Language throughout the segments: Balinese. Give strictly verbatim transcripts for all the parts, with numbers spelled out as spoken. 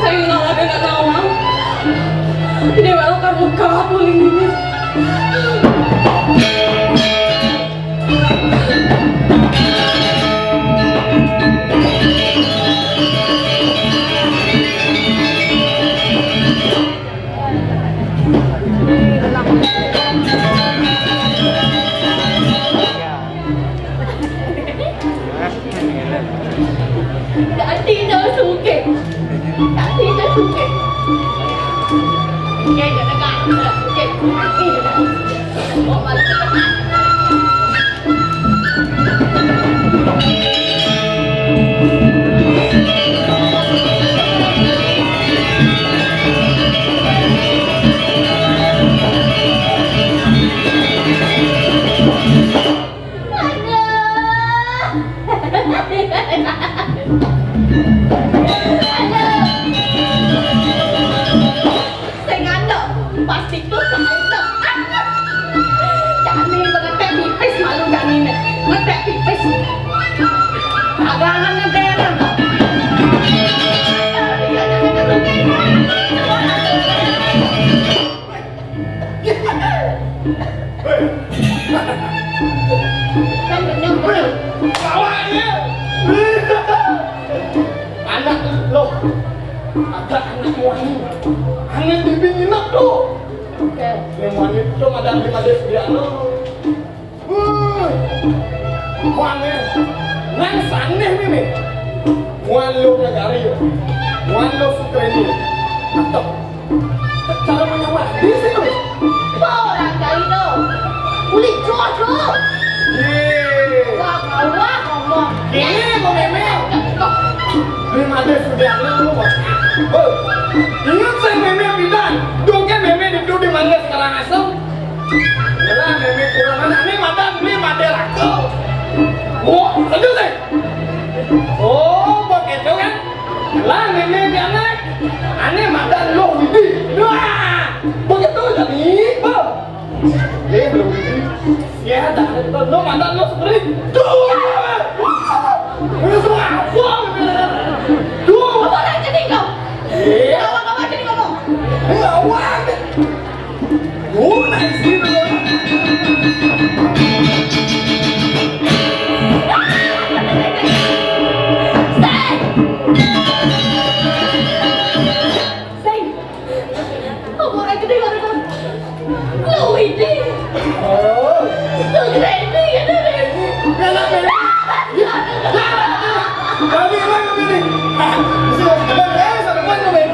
Saya ngalahkan anak nawang. Déwék kamu kabur ini. Dadi dah sugih. Dadi dah sugih. Oke, jangan kan. Oke, mati dah. Oh, mati. Sing andok, pasti ku sing andok. Jani mengetek pipis malu jani né. Ngetek pipis. Dagangan ngetek. Kan bener. Bawa ya. Anak lo. Ada anak wani. Anak bibi nginep tuh. Oke. Yang wani tuh ada lima dia dia lo. Wuh. Wani. Nang saneh nih nih. Wan lo negari. Wan lo sukreni. Mantap. Cara menyamar. Di situ. Tuh, orang kali tuh. Uli jodoh. Ye. Wah, wah, ngomong. Ini mau meme. Ini mah deh sudah lu. Ingat saya meme bidan. Dongke meme di di mana sekarang asem. Lah meme kurang mana? Ini madan, ini madan aku. Wah, setuju sih. Oh, begitu kan? Lah meme bianak. Ane madan lo widi. Wah. Begitu jadi, Bang. Eh, belum. Ya, dah, no, mantan lo seperti. Tuh, wah, wah, wah, wah, wah. Apa orang jadi kau? Iya. Apa, apa jadi ngomong? Enggak, wah. Oh, nice gitu. Sing! Sing! Apa orang gede orang lo ini? Oh. Lo gede ini, gede ini. Enggak, enggak, enggak. Kami, kami, kami. Ah, sudah, sudah, eh, sudah, sudah, sudah.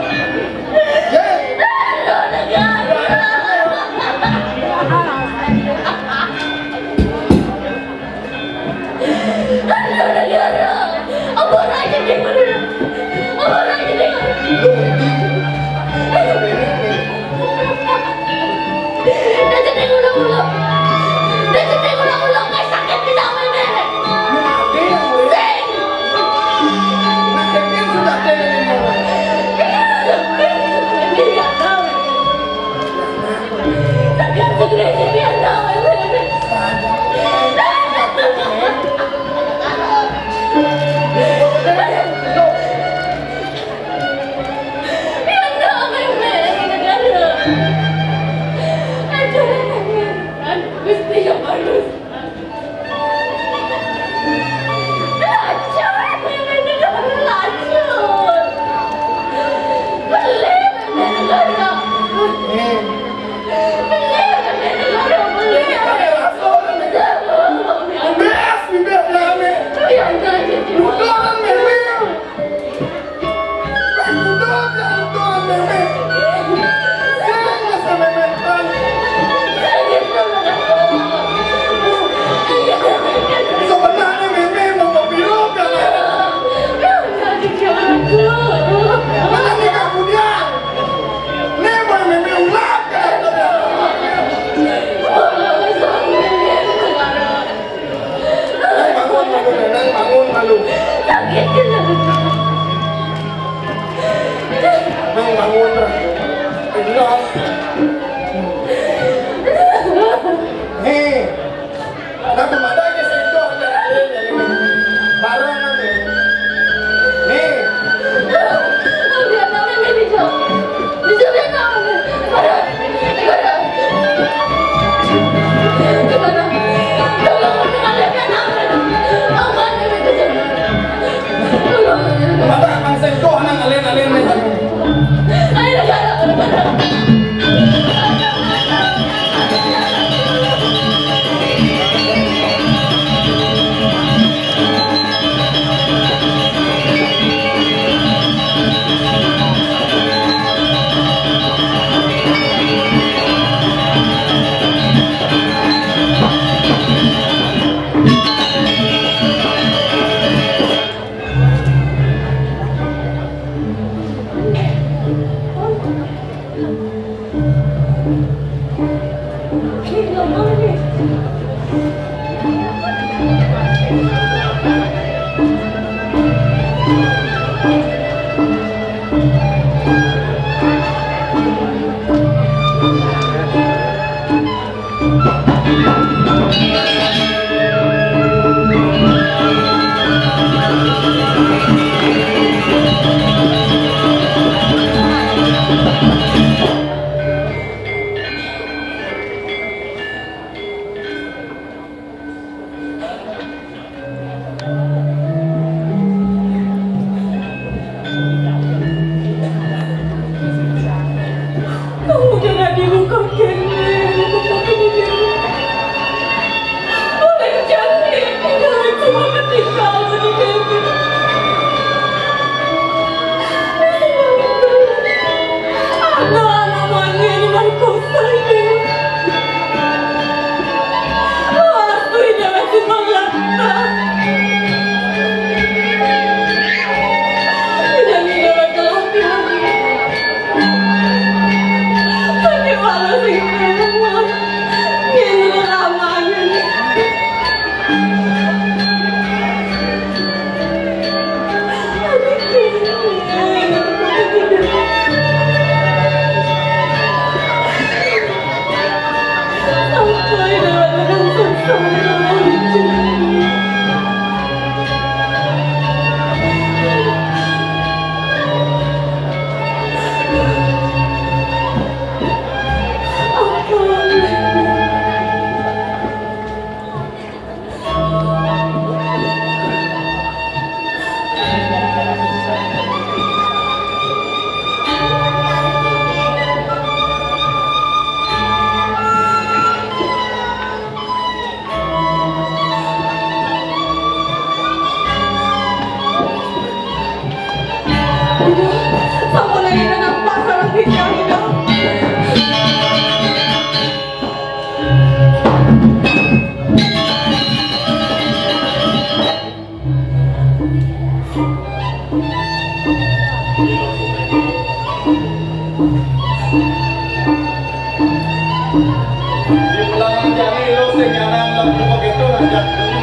Di pulangan jani lo sing nyanang lem buka kéto ngajak beli.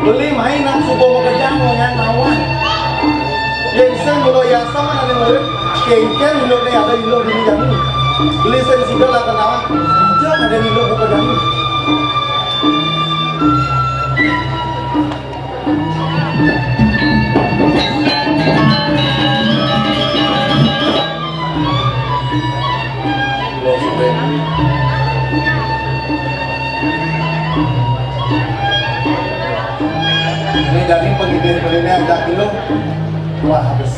Beli main nak suba makejang lo nyan nawang. Yén sing mula yasa mana ada murid, kéngkén lo né ada ilo di jani. Beli sing sida lah kenawan. Ija ada ilo buka jani. Ini jani pengidih beliné ajak ilo. Wah, habis.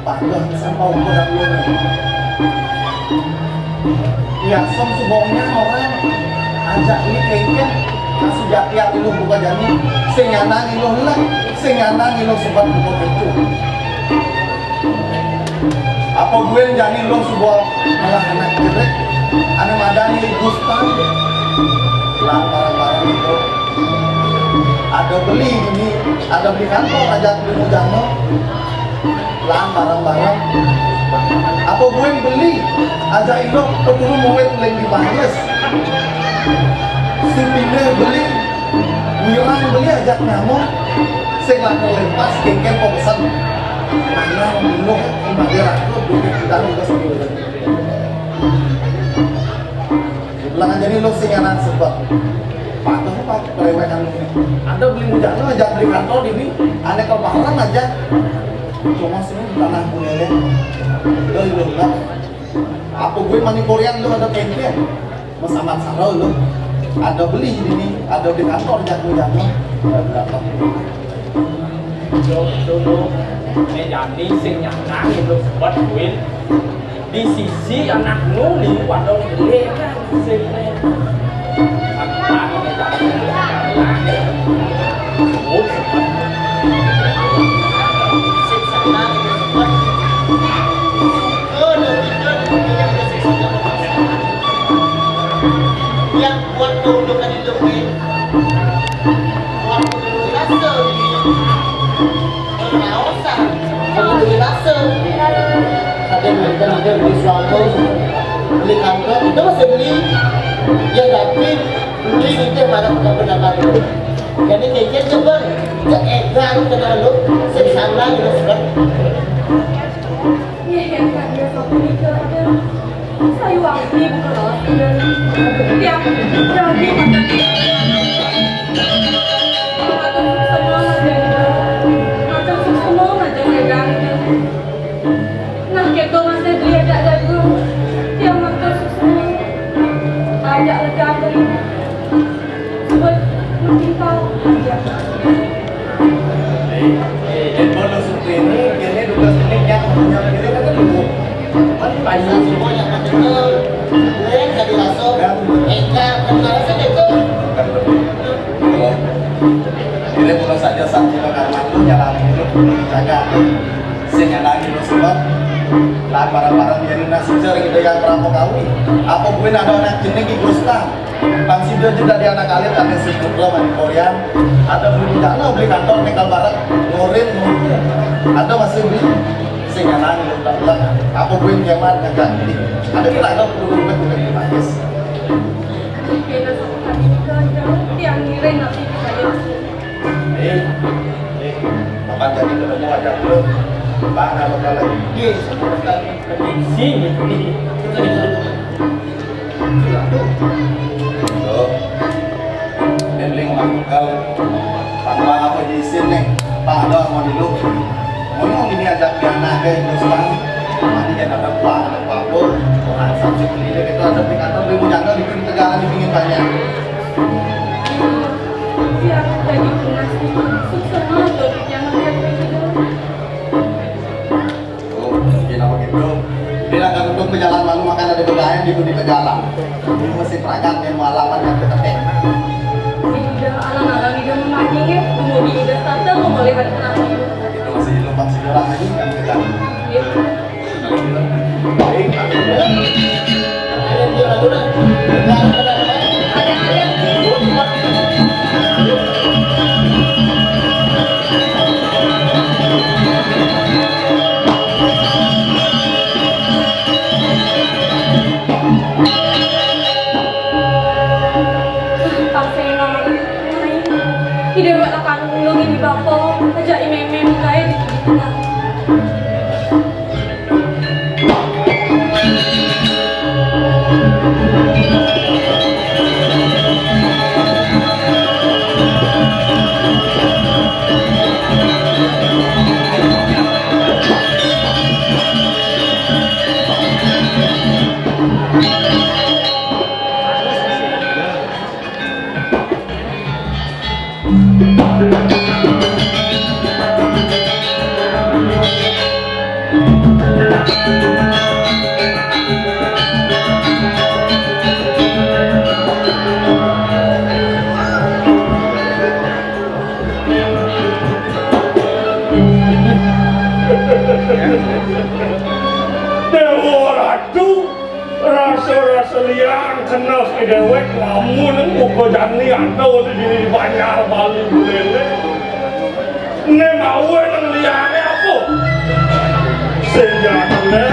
Patuh sampau kodang luwih. Yasem subongnya orang ajak ni kengkén. Kasujati ati luh buka jani. Sing nyanang iluh lah. Sing nyanang iluh sebab buka itu. Apa buin jani luh sebuah malah anak jelek. Anu madani Gustan. Lah barang-barang itu. Ada beli ini, ada beli kantor ajak beli mujana. Lan barang-barang. Apa buin beli? Aja indok peturu muwit leng di Banyumas. Sipine beli, wirang beli ajak nyamuk. Sing lakon lepas kengkén kok pesen. Mana minum, mati raku, duit kita udah sembilan. Bilang aja nih lo sing anak sebab. Patuh pak, kerewekan lo nih. Anda beli mujana, ajak beli kantor ini. Aneh ke barang aja. Cuma sini tanah bulele. Lo, lo, lo. Apa gue mani Korean lo ada kengkén? Mas Amat Saro lo. Ada beli ini, ada beli kantor jak mujana. Ada berapa? Lo, lo, lo. Ini jani sing nyanang itu sebab duit. Di sisi anakmu liu pada gedé kan sing. Yang buat keuntungan hidup nih. Buat rasa. Pengawasan, pengunjuk rasa. Ada mereka nanti beli suatu, beli kantor, kita masih beli. Ya tapi beli itu mana bukan pendapat. Jadi kecil coba, cek edan kena lu, sesana gitu kan. Nggih, Kang, nggih, sapunika, Raden. Sayuwakti buka lawas, Raden. Tiang rabi matur. Matur suksema ngajeng Ida. Matur suksema ngajeng Ida. Nah, kéto masih diajak jaga. Tiang matur suksema. Ajak lega tadi. Sebut menghimpau aja. Eh, eh, handphone langsung ke ini, ini tugas ini yang punya ini kan dulu. Kan banyak semua yang betul. Gue yang tadi masuk, Eka, kan malah saya itu. Bukan lebih. Kalau ini mulai saja sampai ke kamar tuh nyalain itu, jaga tuh. Sing nyanang iluh sebab lan barang-barang yén nasi cer ida yang kerapok kawi. Apa buin ada anak jenik Ki Gustang? Pang sida ja dadi anak alit ane sing putra mani Korean. Ada beli rencana beli kantor ning Kalbarak ngorin nunggu. Ada masih beli sing nyanang iluh tak pulang. Apa buin nyaman ngajak ini? Ada kita ada perlu buat dengan Ki Bagus. Kita sama kami juga jauh tiang ngiring tapi kita ya. Eh, eh, kapan jadi ketemu aja dulu. Bang, kalau kalau ini sih gitu. Tuh. Ini beli ngomong kalau tanpa apa di sini. Pak, ada mau dulu. Ngomong ini ada piana kayak terus, Bang. Nanti dia dapat uang, ada apa-apa. Orang sampai beli dia, kita ada di kantor, beli mujana, bikin tegalan, bikin banyak. Siap, jadi tunas itu. Susah banget, jangan lihat kayak gitu. Oh, mungkin apa gitu? Bilang kan untuk berjalan malu makan ada bergaya di budi berjalan. Ini mesti perangkat yang malaman yang ketek. Ida alang-alang ida memanjing ya, kemudian ida tata mau melihat kenapa. Itu masih lompat sejarah lagi kan kita. Iya. Liang keneh déwék lamun muka jani ada di sini di Banjar Bali buléné. Né mawa nang liané apa? Sing jatuh.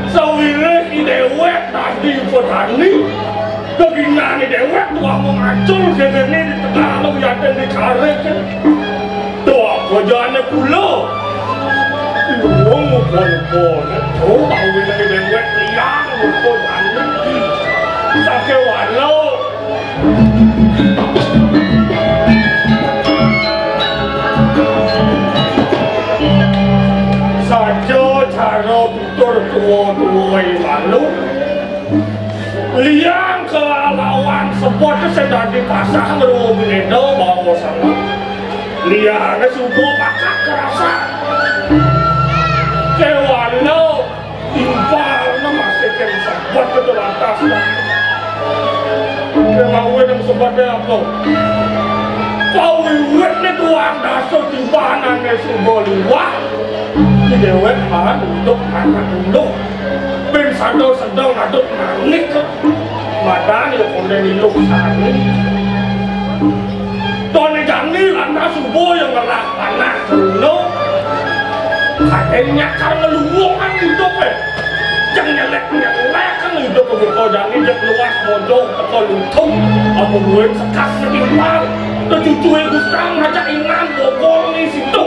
Sawiréh déwék tadi petani, keginané déwék tuah mengacul kéné di tengah lo yadén di karik. Tuah kojané kula. Wong muka-mukane. Oh, sawiréh déwék liang muka jani. Sakéwala. Saja cara tutur tua-tua malu. Liang kalawan sebot sing dadi pasah ngruwung neda bawa sana. Liané suba bakal kerasa. Kéwala timpalna masih kén sebot itu lantas. Kéwala nang sebotnya apa? Pawiwitné tuang dasa timpanané suba liwat. Di déwék malah untuk anak unduk. Ping sada sedeng ngaduk manik. Madan ya kondén iluh sari. Toné jani lantas suba ya ngerah panah gunung. Kadén nyakar ngeluwuk kan idup, eh. Jeng nyelek-nyelek kan idup ke muka jani, jeng luas mojo teko lutung. Apa duit sekas menimbang. Kecucué Gustang ngajak ingan bokol ni situ.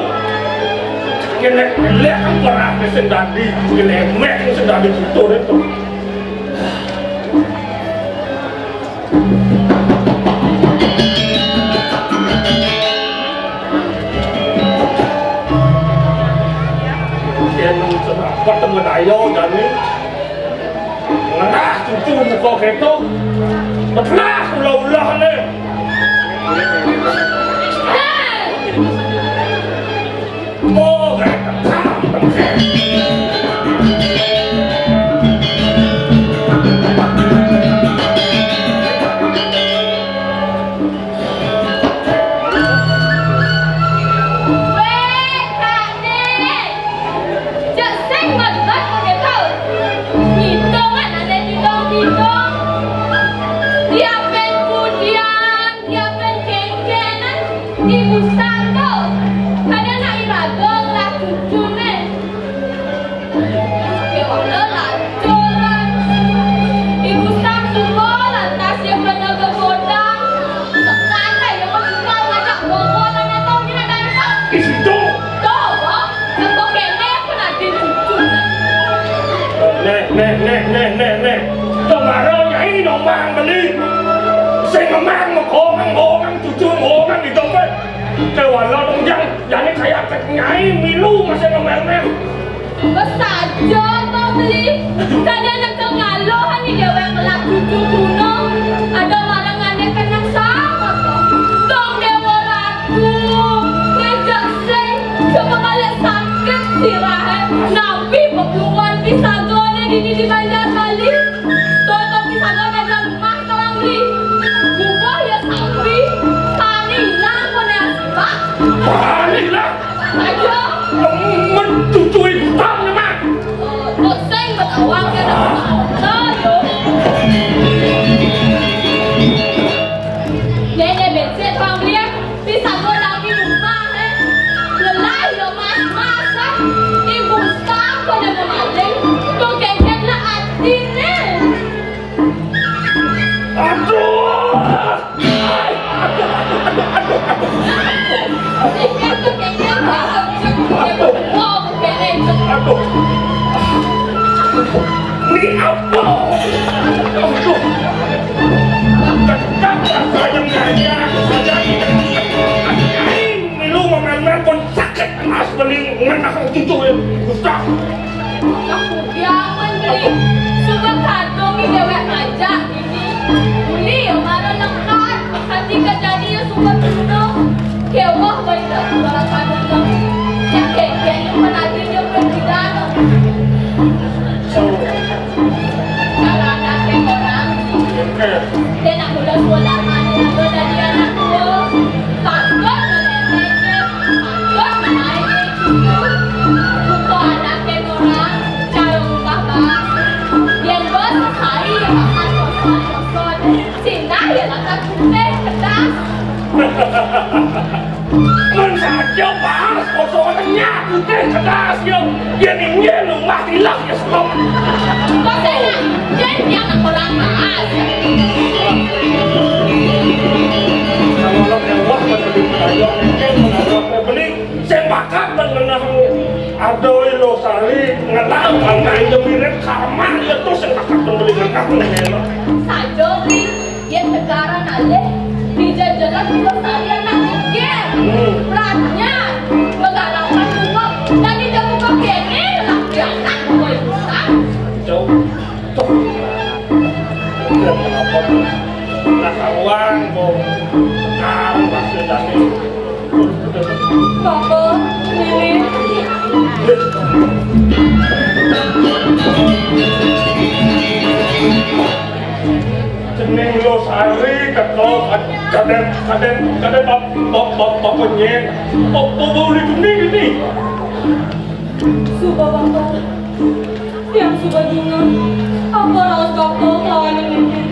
Nyelek-nyelek kan perah sing dadi, nyelemek sing dadi tutur itu. Yen sudah ketemu dayo jani. Ngerah cucu muka kéto. Betlah ulah-ulah né. Oh, wéh, Kak Nek. Cek sing mabet kok gitu. Ngitung kan ada ngitung-ngitung. Tiap pen pudian, tiap pen kengkenan, ibu satu. Kadang nak iraga ngelah cucune. Ibu Sang suba lantas ya kena gegodang. Sekali ya kau suka ngajak bobo tanya tahu ni nak datang. Di situ. Tuh, Bang. Engko kene aku nak cucu. Nek, nek, nek, nek, nek, nek. Tomaro nyai nomang beli. Sing ngemang, ngomong, ngomong, cucu, ngomong di dompet. Kewala dong, jang. Jane kaya ket nyai milu masih ngemel-mel. Besaja to beli. Kadang nak ngalohan ni dewek ngelah cucu tuna. Ada marang ane kenang sama to. Tong Dewa Ratu. Ngejak sing. Coba kali sakit sirahe. Nabi pepuan pisagone di, di, di Banjar Bali. Toto pisagone ada rumah orang beli. Bubuh ya sambi. Tani nang kone asibak. Tani lah. Ayo. Mencucui hutan, Mak. Kok sing betawang ya, Mak? Ayo. Nenek becek, Bang Belian. Bisa gua lagi rumah, eh. Lelah ya, Mas, Mas, eh. Ibu Ustaz, kok ada pemaling? Kok keket lah hati, nih. Aduh! Aduh, aduh, aduh, aduh, aduh. Aduh. Ini apa? Aduh. Tetap saya ngajak, saya ini. Ini lu mau main-main pun sakit, Mas, beli ngenah cucu ya. Ustaz. Aku diamen beli. Suka kadung ni dewek ngajak ini. Beli ya marah lekat. Hati kejadi ya suka tunduk. Kewah baik dah suara kadung. Ya keke yang menantinya bergudang. Kalau anak orang. Eh. Dia nak mula Sinah ya lakar putih kedas. Mun saja pas kosongannya putih kedas yo. Yen inggih lumah tilak ya sebab. Kok saya jen yang nak orang bahas. Kalau lo mewah, beli, sing bakat ben ngenah. Aduh, lo sari ngenah, karena itu mirip karma, ya tuh sing bakat ben beli ngenah, ngenah. Saja, Bli, yen sekarang alih, dijajalan lo sari anak mikir. Hmm. Beratnya, megalakan bunga, dan dijaga kok kene, lelaki anak, boy, bukan. Jauh. Tuh. Udah, kenapa tuh? Nah, kawan, kok. Nah, masih tadi. Papa, Nenek. Jeneng lo sari, ketok, kadang, kadang, kadang bap-, bap-, bap-, bapa nyen. Bapa, bapa udah gini, gini. Suba bapa. Tiang suba dingeh. Apa raos bapa kelawan Nenek?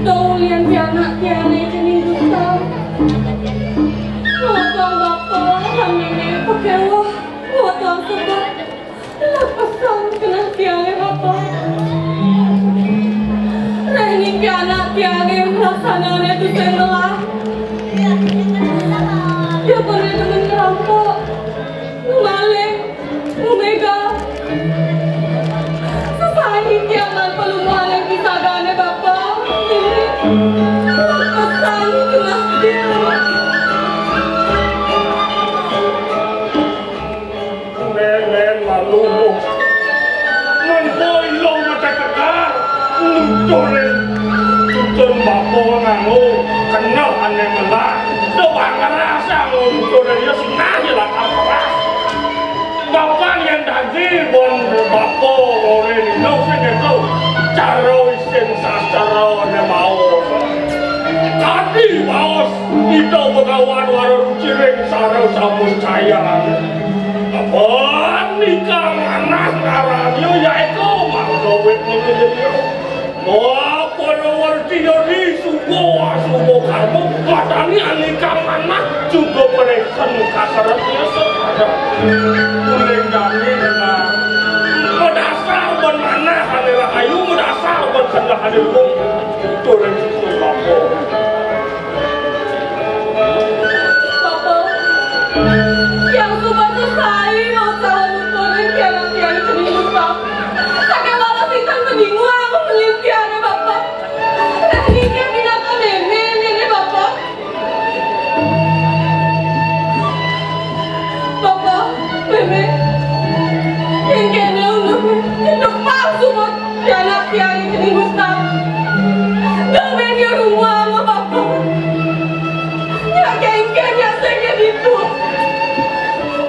Dong ulian pianak tiang ceninggutan. Ngotong bapa, lan Nenek, pakeweh. Ngotong sebab. Lepesan keneh tiange, bapa. Reh ning pianak tiange malaksanane tusing melah. Dia pernah demen ngerampok, ngemaling, ngemegal. Sesai tiang lan palungguhane pisadane, bapa. Lepesan keneh tiang. Len, len, malu. Mun koi lo mata tegar, nuturin. Tutun bapa nganggo keneh ane melah. Coba ngerasa nuturin ya sinah ya lakar keras. Bapa yang tadi bon bapa ore nino sing itu. Cara isin sastra ne mau. Kadi baos kita begawan waro ruciring sareng samus cahayane. Apa nikah manah ngarannya yaiku mangga wit niki. Apa werti yori sugo asugo karma matani anika manah juga mereka kaseret ya sepada. Mulai jani dengan medasar ben manah ane rahayu, medasar ben keneh ane luwung. Turun situ lapo. Bapa, tiang suba sesai mau calon nuturin pianak tiang ceninggutan Gusti. Sakewala sinten padinguang ngelintiane, Bapa. Dah ningkeh pinaka meme, nene, Bapa. Bapa, meme, yen kene unduk, unduk palsu, Bapa. Pianak tiang ceninggutan. Dong ben ya rumah ama bapa. Nyak kengken nyak sengke ditu.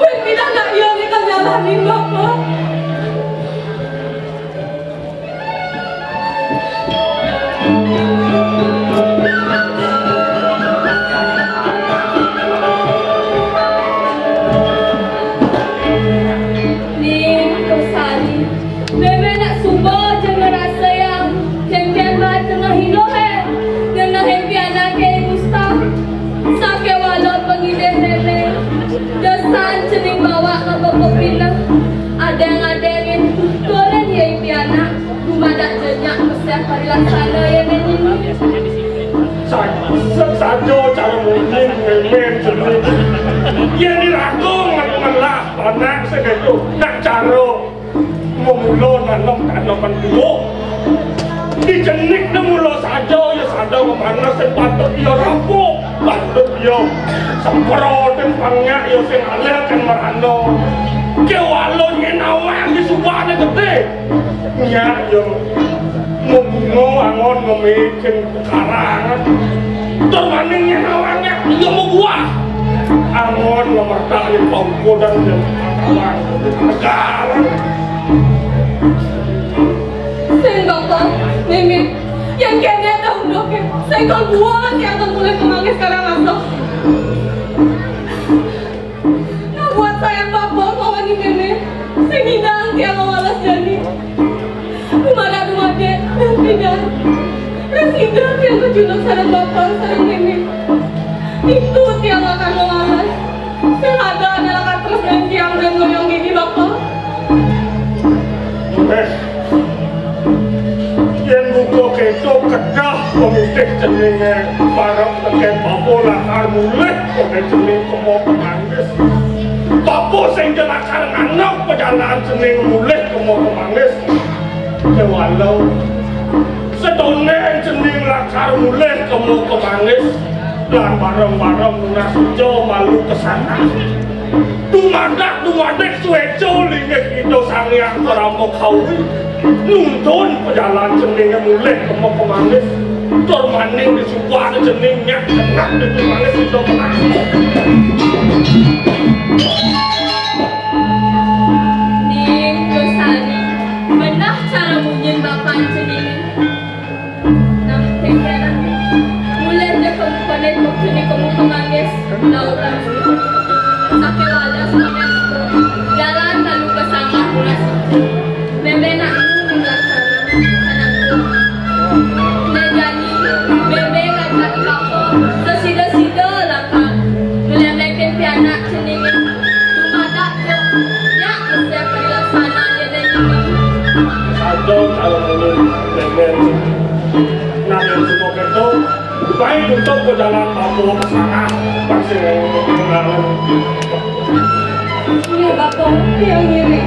Ben pidan nak iya ni kenyalahin bapa. Ning, Tosari. Meme nak suba ja ngrasayang, kenken baat tengah idup, eh. Ngenah empi anake Gusti. Sakewala pangidih meme. Desan cening bawak ka bapa pineh. Adeng-adengin tuturin ya empi anak. Dumadak jenyak meseh parilaksana ya nini. Sa-, sa-, saja cara mungkin meme cening. Ya diragung ngelah anak segitu. Nak cara Memula nanem taneman tuwuh. Dicenik ne mula saja, ya sada mapanes sing patut ya rampung, patut ya sempro, den pangak ya sing alih kan merana. Kewala nyen awang di subane gedhe. Nyak ya mung angon ngemicin. Karang. Tur maning yen awake iya mabuah. Angon memertak yen pangkodan yen karang. Karang. Sing Bapak, Mimit, yen kene ta unduke, sing kok buangan ki akan mulai kemangis karang aso. Nah, buat saya Bapak lawan Mimit, sing ngidang tiang malas jani. Juluk sareng Bapa sareng Néné. Itu tiang lakar nglaras. Sing ada ané lakar terus nganjang dan ngoyong gini, Bapa. Wéh, yén buka kéto kedah pemutih ceningé, bareng tekén Bapa lakar mulih tekén cening kema pemangis. Bapa sing ja lakar nganggep pajalan cening mulih kema pemangis. Kéwala Sedoné cening lakar mulih kema pemangis, lan bareng-bareng nunas ijo malu kesana. Dumadak dumadik suéca linggih Ida Sang Hyang Parama Kawi, nuntun pajalan ceningé mulih kema pemangis, tur maning disuguhang cening nyak tengah di pemangis Ida Menang. Ning Losari, benah cara munyin bapan ceningé. Nah, kénkén. Mulih ja kemu koné buktiné kemu pemangis, lautan. Sakéwala samèn jalan lalu kesangah ulas. Mémé nak nunggu lakar, anakku. Né jani, mémé ngajak Bapa, sesida-sida lakar. Ngelémlékin pianak ceningé. Dumadak Nyak, siap dilaksana déning. Saja kalau menurut Beben. Nah, yang semua itu, baik untuk berjalan mampu ke sana, pasti mengalami. Iya, Bapak, yang mirip.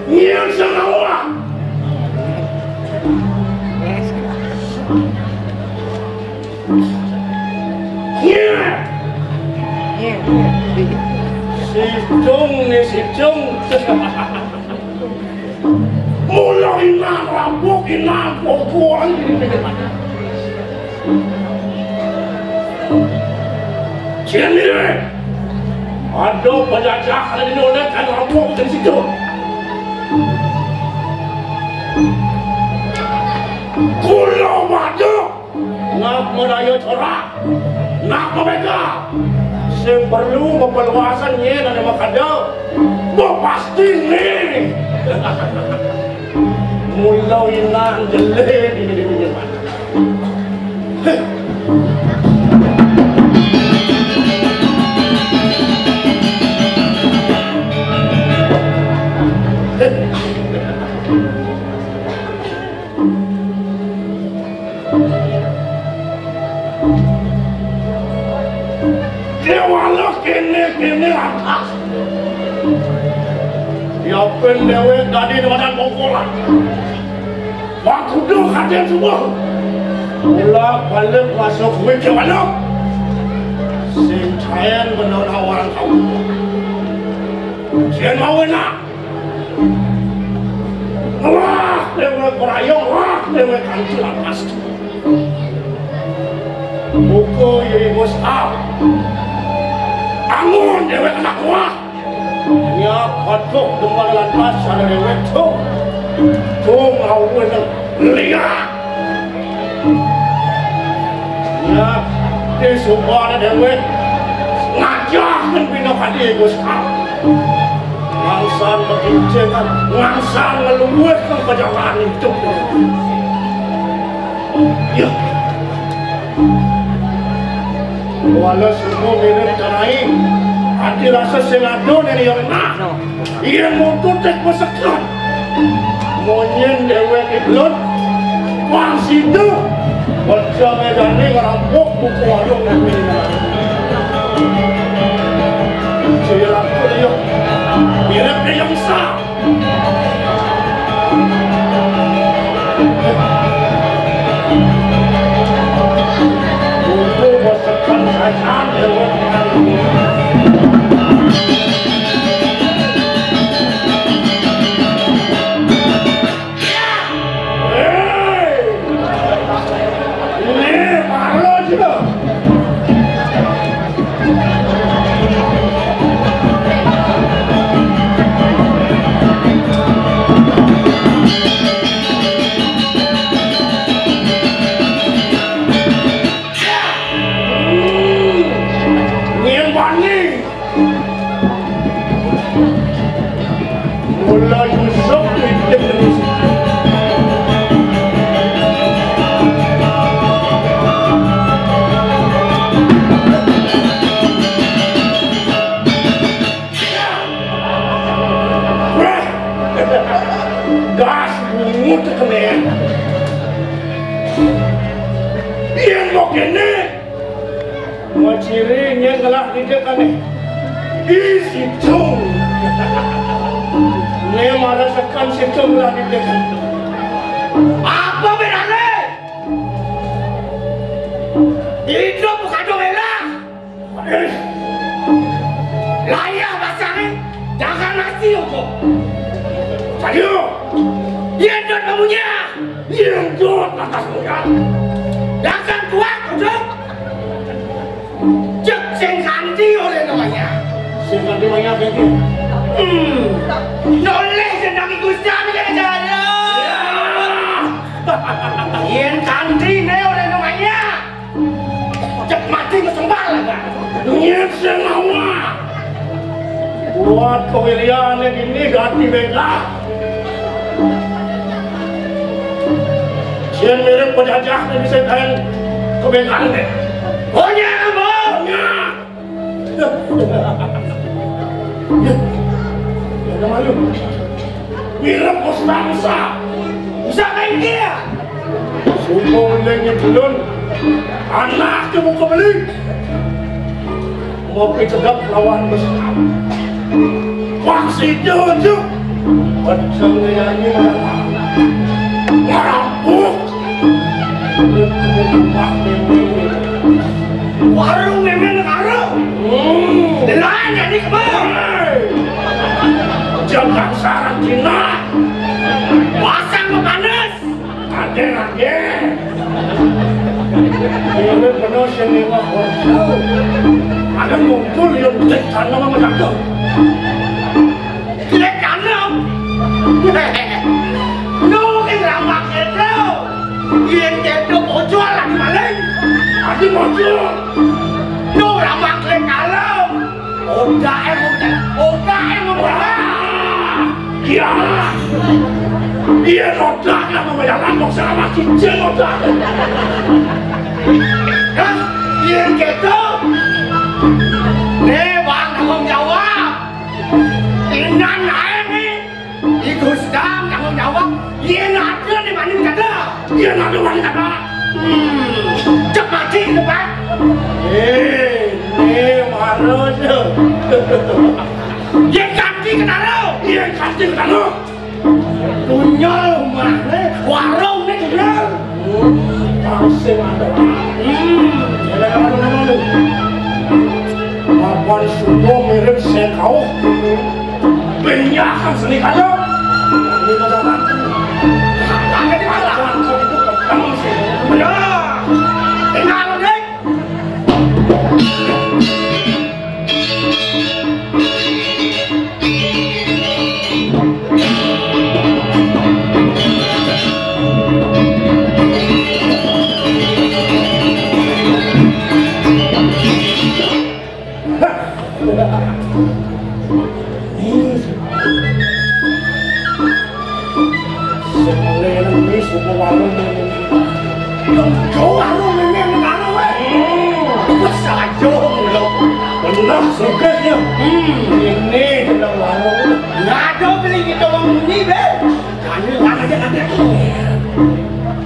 Nyén sing ngawak? Nyén. Sidung né sidung. Mula inan rampok inan pokokan. Jén, ada penjajah ada di nolak kan rampok di situ. Kula waduh. Nak meraya corak, nak mabéka. Sing perlu mapeluasan nyén ada makada. Bo pasti né. Mula inan jelé di di di. Déwala kéné-kéné lantas. Yapin déwék dadi di badan bongkolan. Wakudu kadén subuh. Ulak balik masuk kuwi déwala. Sing caén bener awal kamu. Sing mau enak. Wah, déwék berayung, wah, déwék kanti lantas. Buku Yéyé Gusti. Angun déwék anak wah. Nya kodok demen lantas ada déwék tuh. Tuh ngawin liat. Ya, di sumpah déwék ngajahkeun bina kadi Gusti. Ngangsan bekincengan, ngangsan ngeluwih kang pajalan hidup. Ya. Wala semua mirip karai, ati rasa sing ada nang yang nah. Yen mutu tek pesekan. Monyen dheweke belon. Wah, situ. Baca medane ngerampok buku warung nang ini. Jalan kuliah. Mirip yang sah. Yen wani. Mula Yusuf nitip terus. Wah! Gas bungut kene. Yen kok kene, Wajire nyen ngelah didek ane. Ih, situ. Ne marasakan situ ngelah didek. Apa bedane? Hidup bukan doela. Ih. Layah basane, jangan nasi ojo. Sayo. Yen dot kamunya. Yen dot atas muya. Jangan kuat ojo. Cek sing kanthi oleh namanya. Sing kanthi namanya apa itu? Hmm. Noleh jeneng iku sami kene jare. Ya. Yen kanthi ne oleh namanya. Cek mati mesembal lah. Yen sing awak. Buat kewirian ini ganti beda. Yen mirip penjajah nek bisa kan kebekan deh. Konya apa? Konya. Ya, ya, malu. Mirip bos bangsa. Bisa main dia. Sumpah lagi belum. Anak ke muka beli. Ngopi cedap lawan besar. Wah, si Jojo. Pecel nyanyi malah. Ngerampuk. Warung memang karo. Hmm. Delahan jadi kebang. Hei. Jangan sarang Cina. Pasang panas. Ade, ade. Ini penuh sing lewat bocah. Ada ngumpul yang cek tanam sama cakep. Cek tanam. Lu mungkin ramak itu. Yen kedo bocor lagi maling. Ade bocor. Lu ramak lek kalem. Odak emang, odak emang. Wah, iya. Iya, odak emang jalan kok selama cincin odak. Hah? Iya gitu. Nih, Bang, tanggung jawab. Inan ae nih. Iku sedang tanggung jawab. Yen ada ning maning kada. Yen ada maning kada. Hmm. Cek mati depan. Eh, ini marah je. Yen ganti ketara. Yen ganti ketara. Dunia rumahnya, warung nih dunia. Hmm, pasti ada. Hmm. Ada apa nama lu? Lawan sudah mirip sekau. Benyakan seni kaya. Ini pacaran. Angkat di mana? Jangan kau itu petang sih. Benar. Tinggal, Dek. Sing leren wis, apa warung ini? Yo, yo, warung ini, warung, weh. Wes aja. Lah, sukesnya. Hmm, ini dalam warung. Nggak ada beli kita orang ini, be. Kami nggak ada, ada.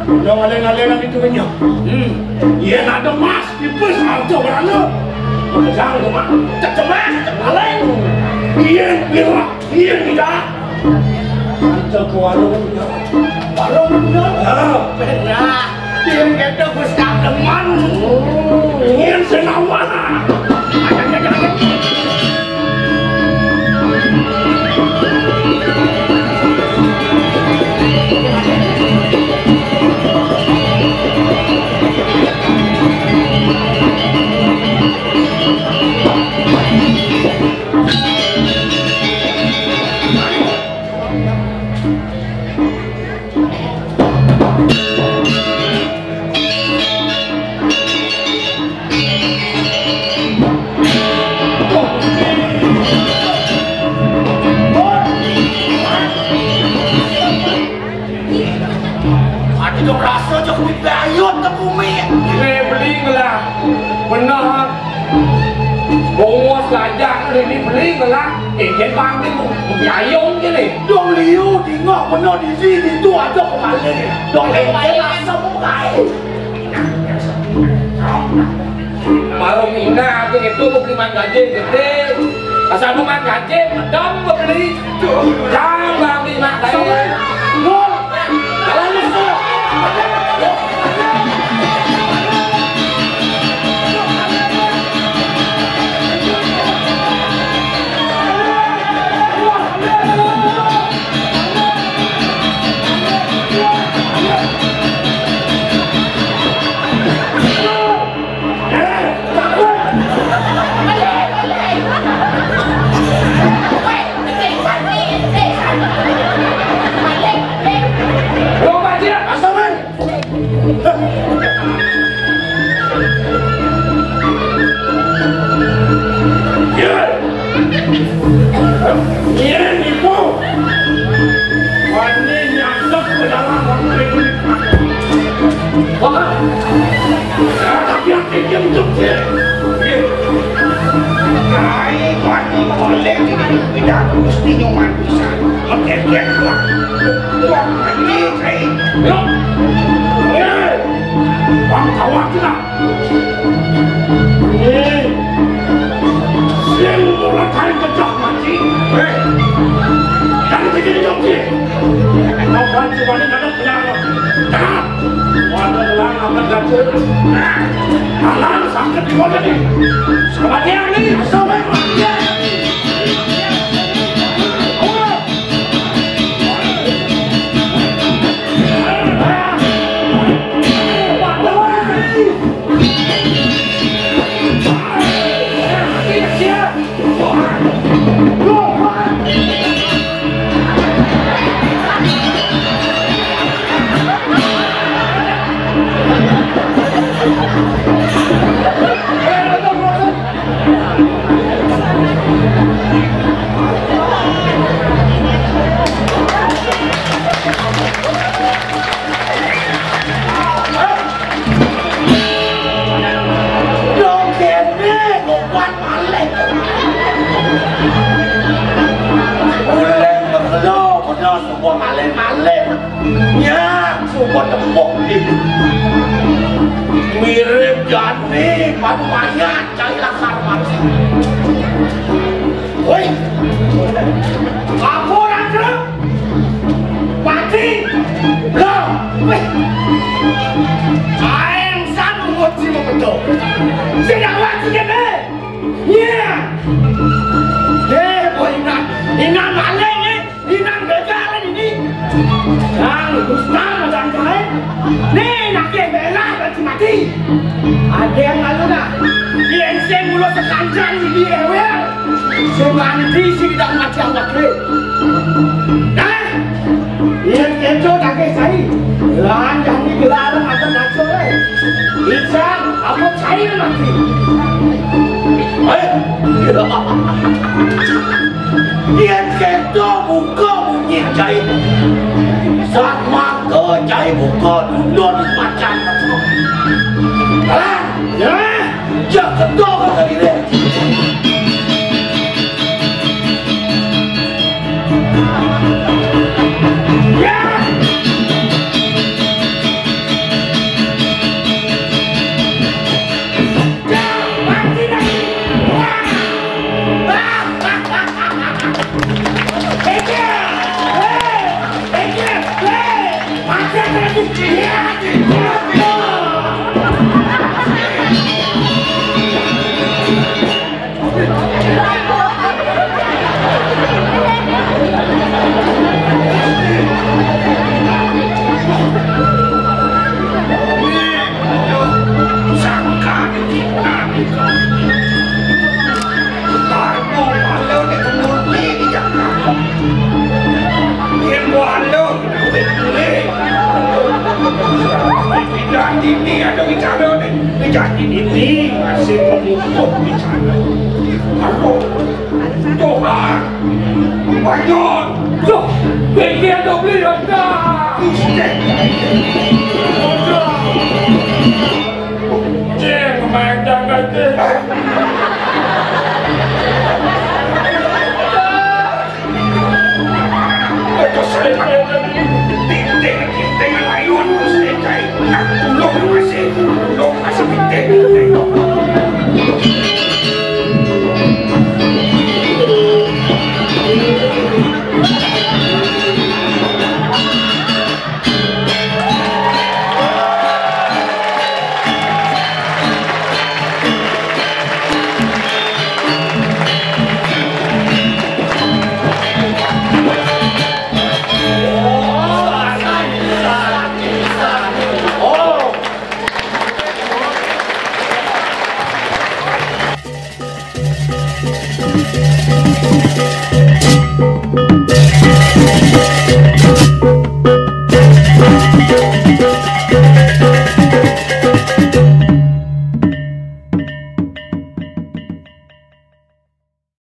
Udah ngaleng-ngaleng itu nya. Hmm. Iya, ada mas, tipis, harga berapa? Jangan cuma cek cemas, cek ngaleng. Iya, bilang. Iya, tidak. Antar ke warung. Warung bener? Ya. Benar. Dia kata Gusti Abdeman. Oh, ini senawan. Ati dong rasa aja kuwi bayut ke bumi. Ini beli ngelah. Benar. Bongos gajah ini beli ngelah. Eh, dia panggil mau biayong gini. Dong liu, dingok, benar di sini, itu aja kembali. Dong, eh, dia rasa mau kain. Warung Ina aku itu bukan gaji gede. Asal bukan gaji, medem beli. Jangan beli mak saya. Kalau lu Iya, nipu. Wani nyasep ke dalam waktu itu. Wah. Tapi yang tinggi untuk dia. Kai wani oleh ini tidak mesti nyoman bisa. Oke, dia kuat. Kuat, ini kai. Yuk. Oke. Bang, kawat lah. Sing ora kari kecak mati. Hei. Jangan bikin hidup sih. Mau bantu wani kada penyala. Jangan. Wani telah akan ganjil. Nah, malah sangkut di wajah nih. Sama dia nih. Sama dia. Dong kene ngopan malih. Uleng mengelo, bener semua malih-malih. Ya, semua tepuk. Mirip jani, padu mayat, cai lakar mati. Woi. Apa ora gelem? Pati. Lho, wis. Aeng san nguji memento. Sing awak iki, Be. Iya. Eh, boy, Inan. Inan maling, eh. Inan begal ini. Yang Rustam macam kae. Nih, nak yang bela berarti mati. Ada yang lalu dah. Yang saya mulut sekanjang di dia, ya. Semanti sing tidak mati awak le. Nah, yen keco daging sai, lan jani dilarang akan ngaco le. Ican, apa sai mati? Eh, yen keco buka bunyi cai. Saat maka cai buka dundun macan. Lan, ya, jak ketok ke diri. Ini ada bicara nih. Ini jadi ini masih memutuh bicara. Aku Tuhan, banyak. Loh, ini ada beli ada. Cek, pemain jangan deh. Betul sekali. Tinting, tinting layun, Gusti Cai. Nah, tulung masih, tulung masih tinting.